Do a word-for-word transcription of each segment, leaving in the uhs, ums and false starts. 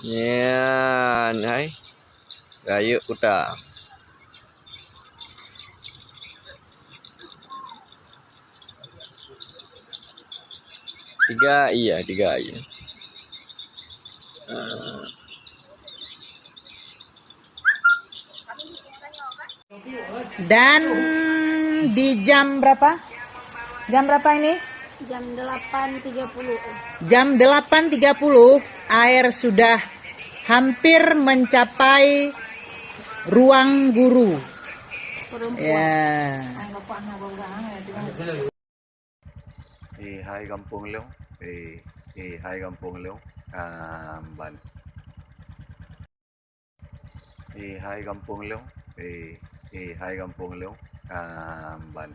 Nyan hai. Rayeuk kuta. Tiga iya, tiga iya. Ah. Dan di jam berapa? Jam berapa ini? Jam delapan tiga puluh. Jam delapan tiga puluh, air sudah hampir mencapai ruang guru. Perempuan. Ya. Eh, hai gampông lôn. Eh, eh, hai gampông lôn. Ah, ban. Eh, hai gampông lôn. Eh, eh, hai gampông lôn. Ah, ban.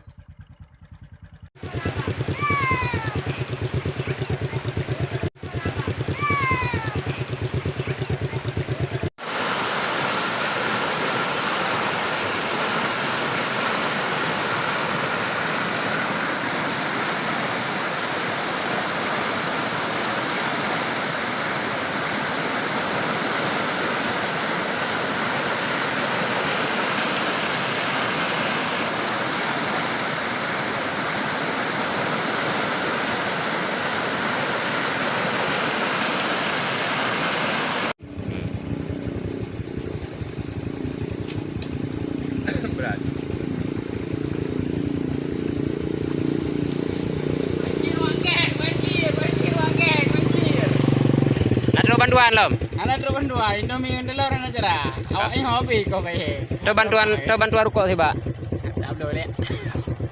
Brat. Na trok bantuan lom? Hana trok bantuan, Indomie ngon telor hana cara. Awak nyoe hobi kau bae. Trok bantuan, trok bantuan rukok sibak. Tak perlu leh.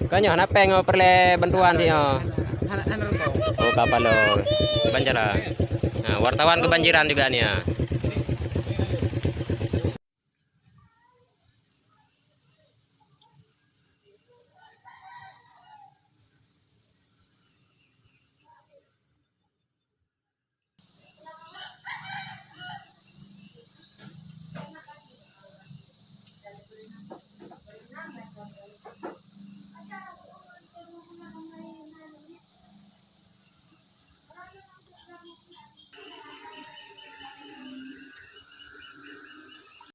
Kau nyoe hana péng, nyoe peureulée bantuan si nyoe. Hana, hana rukok. Oh, kapal lo. Banjara. Nah, wartawan kebanjiran juga ni, ya.